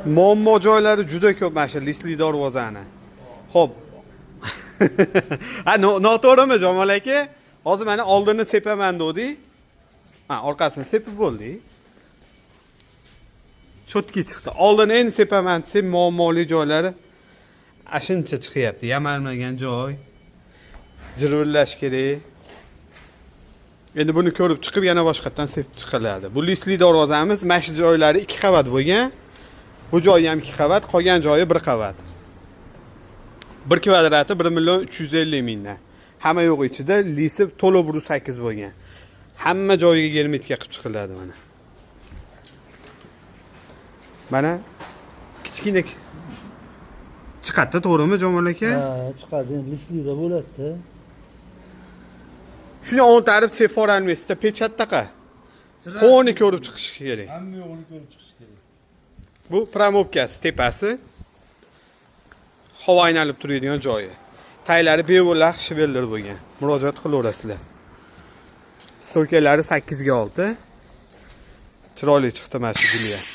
Muammo joylari juda ko'p mana shu лист li darvozani. Xo'p. Ha, noto'g'rimi, Jamol aka? Hozir mana oldini sepaman dedik. Ha, orqasini sepib bo'ldik. Чётко chiqdi. Oldini endi sepaman desam, muammoli joylari ashuncha chiqyapti. Yamalmagan joy. Jirvillash kerak. Endi buni ko'rib chiqib, yana boshqatdan sepib chiqiladi. Bu лист li darvozamiz mana shu joylari ikki qavat bo'lgan. Bu joyi ham ikki qavat, qolgan joyi bir qavat. Bir kvadrati 1 million 350 mingdan. Hamma yo'q ichida, лист i to'liq 108 bo'lgan. Hamma joyiga герметика qilib chiqiladi mana. Mana kichkina chiqadi, to'g'rimi, Jamol aka? Ha, chiqadi, endi лист lida bo'ladi. Shuni o'ntarib seforalmaysizda, печать taqa. Полный ko'rib chiqish kerak. Hamma yo'g'ini ko'rib chiqish kerak. Bu промывка si tepasi. Havo aylanib turadigan joyi. Taylari bevo'laq швеллер bo'lgan. Murojaat qilaverasizlar. Стойка lari 8 ga 6. Chiroyli chiqdi mana shu guli ham.